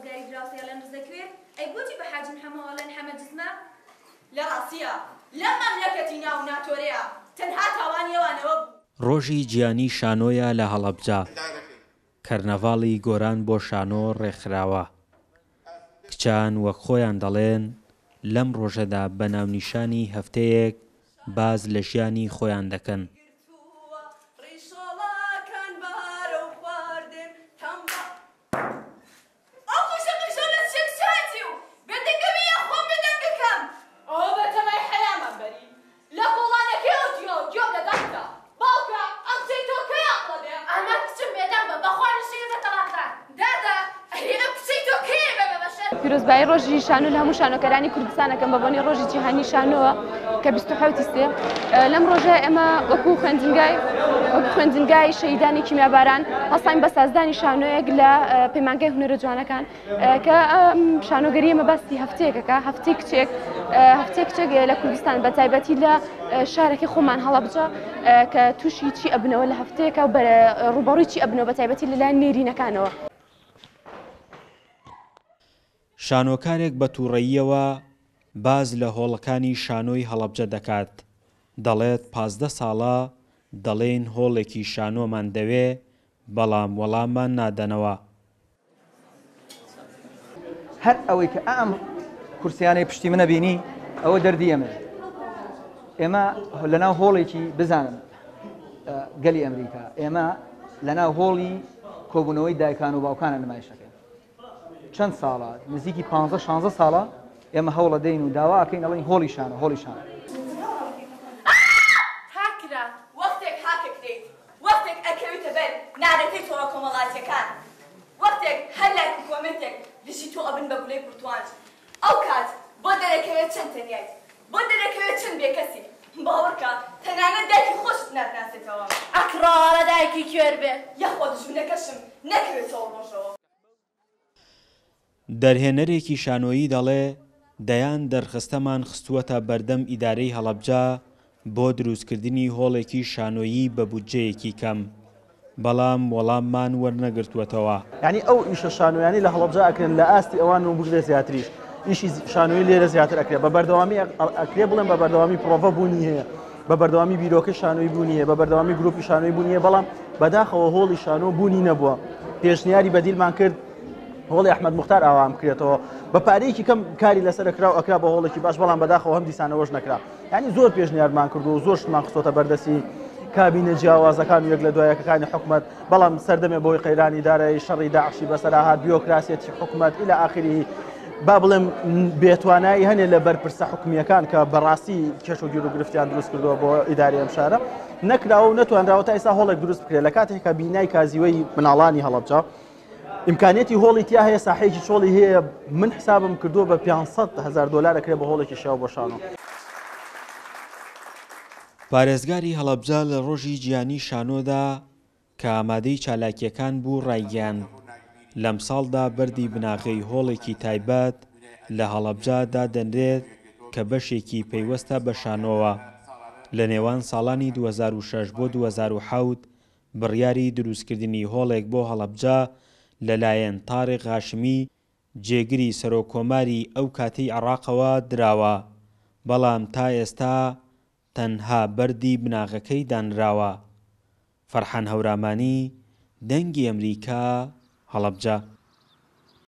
ڕزگاری دراوسێ ئەڵێن ڕزەکوێر ئەی بۆچی بە حاجی محەمەوە ئەڵێن حەمە جزمە؟ لە ڕاستیا لەم مەملەکەتی ناو ناتۆرەیا تەنها تاوانی ئەوان ئەوە بوو. ڕۆژی جیهانی شانۆیە لە هەڵەبجە، کەرنەڤاڵی گۆران بۆ شانۆ ڕێکخراوە. کچان وەک خۆیان دەڵێن لەم ڕۆژەدا بە ناونیشانی هەفتەیەک باس لە ژیانی خۆیان دەکەن. ئەو قژە قژەڵە چیە کچاتی و بێدەنگەوی یا خۆم بێدەنگەکەم ئەوە بەتەمای حەیامان بەری لە کۆڵانەکەی ئەو دیوە گوێم لە دەنگتە باوکە ئەم کچەی تۆ کەی ئاقڵە بێ؟ ئەحمەد کچم بێدەنگ بە بەخوا نشێوی بە تەڵاقدان. دادە ئەرێ ئەم کچەی تۆ کەی ئەبێ بە بەشەر؟ پیرۆزبایی ڕۆژی شانۆ لە هەموو شانۆکەرانی کوردستان ئەکەم بە بۆنەی ڕۆژی جیهانی شانۆوە کە 27 سێ لەم ڕۆژە ئێمە وەکو خوێندنگای وەکو خوێندنگای شەهیدانی کیمیاباران هەستاین بە سازدانی شانۆیەک لە پەیمانگای هونەرە جوانەکان کە شانۆگەری ئێمە باسی هەفتەیەکەکە هەفتەی کچێک هەفتەی کچێک لە کوردستان بە تایبەتی لە شارەکەی خۆمان هەڵەبجە کە تووشی چی ئەبنەوە لە هەفتەیەکە و ڕووبەڕووی چی ئەبنەوە بە تایبەتی لەلایەن نێرینەکانەوە. شانۆکارێک بە تووڕەییەوە باس لە هۆڵەکانی شانۆی هەڵەبجە دەکات، دەڵێت 15 ساڵە دەڵێین هۆڵێکی شانۆمان دەوێ، بەڵام وەڵاممان نادەنەوە. هەر ئەوەی کە ئەم کورسیانەی پشتی منە بینی ئەوە دەردی ئێمەیە. ئێمە لەناو هۆڵێکی بزانن گەلی ئەمریکا ئێمە لەناو هۆڵی کۆبوونەوەی دایکان و باوکانە نمایشەکەین چەند ساڵە نزیکی پ 16 ساڵە ئێمە هەوڵە دەین و داوا ئەکەین ئەڵێن هۆڵی شانە هۆڵی شانە. هاکرا وەختێک هاکەکرێیت وەختێک ئەکەویتە بەر نارەتەی تۆڕە کۆمەڵاتیەکان وەختێک هەر لایک و کۆمێنتێک دژی تۆ ئەبن بە گولەی پڕتوانج ئەو کات بۆت دەرەکەوێت چەند تەنیایت بۆت دەرەکەوێت چەند بێکەسیت باوەڕکە تەنانەت دایکی خۆشت ناتناسێتەوە. ئەک ڕۆڵە دایکی کوێر بێ. یاخوا دوژمنەکەشم نەکەوێتەوە ڕۆژەوە. دەرهێنەرێکی شانۆیی دەڵێ، دەیان دەرخستەمان خستووەتە بەردەم ئیدارەی هەڵەبجە بۆ دروستکردنی هۆڵێکی شانۆیی بە بودجەیەکی کەم، بەڵام وەڵاممان وەرنەگرتووەتەوە. یانی ئەو ئیشە شانۆیانەی لە هەڵەبجە ئەکرێن لە ئاستی ئەوان و بگرە زیاتریش ئیشی شانۆیی لێرە زیاتر ئەکرێت بە بەردەوامی ئەکرێ بڵێم بە بەردەوامی پرۆڤە بوونی هەیە بە بەردەوامی بیرۆکەی شانۆی بوونی هەیە بە بەردەوامی گروپی شانۆی بوونی هەیە بەڵام بەداخەوە هۆڵی شانۆ بوونی نەبووە پێشنیاری بەدیلمان کرد هۆڵی ئەحمد مختار ئاوام بکرێتەوە بە پارەیەکی کەم کاری لەسەر کرا و ئەکرا بە هۆڵێکی باش بەڵام بەداخەوە هەم دیسانەوەش نەکرا یعنی زۆر پێشنیارمان کردو و زۆر شتمان خستۆتە بەردەستی کابینە جیاوازەکان و یەک لە دوایەکەکانی حکومت بەڵام سەردەمێ بۆی قەیرانی دارایی شەڕی داعشی بەسەرا هات بیۆکراسیەتی حکومت ئیلا ئاخری با بڵێم بێتوانایی هەنێ لە بەرپرسە حکومییەکان کە بەڕاستی کێش و گیر و گرفتیان دروست کردووە بۆ ئیداری ئەم شارە نەکراوە و نەتوانراوە تا ئێستا هۆڵێک دروست بکرێت لە کاتێک کە بینای کازیوەی مناڵانی هەڵەبجە ئیمکانیەتی هۆڵی تیا هەیە ساحەیەکی چۆڵی هەیە من حسابم کردووە بە 500 هزار دلار ئەکرێ بە هۆڵێکی شیاو بۆ شانۆ. پارێزگاری هەڵەبجە لە ڕۆژی جیهانی شانۆدا کە ئامادەی چالاکییەکان بوو ڕایگەیاند، لەمساڵدا بەردی بناغەی هۆڵێکی تایبەت لە هەڵەبجە دادەنرێت کە بەشێکی پەیوەستە بە شانۆوە. لە نێوان ساڵانی 2006 بۆ 2007 بڕیاری دروستکردنی هۆڵێک بۆ هەڵەبجە لەلایەن تاریق هاشمی جێگری سەرۆککۆماری ئەو کاتەی عێراقەوە دراوە، بەڵام تا ئێستا تەنها بەردی بناغەکەی دانراوە. فەرحان هەورامانی، دەنگی ئەمریکا، هەڵەبجە.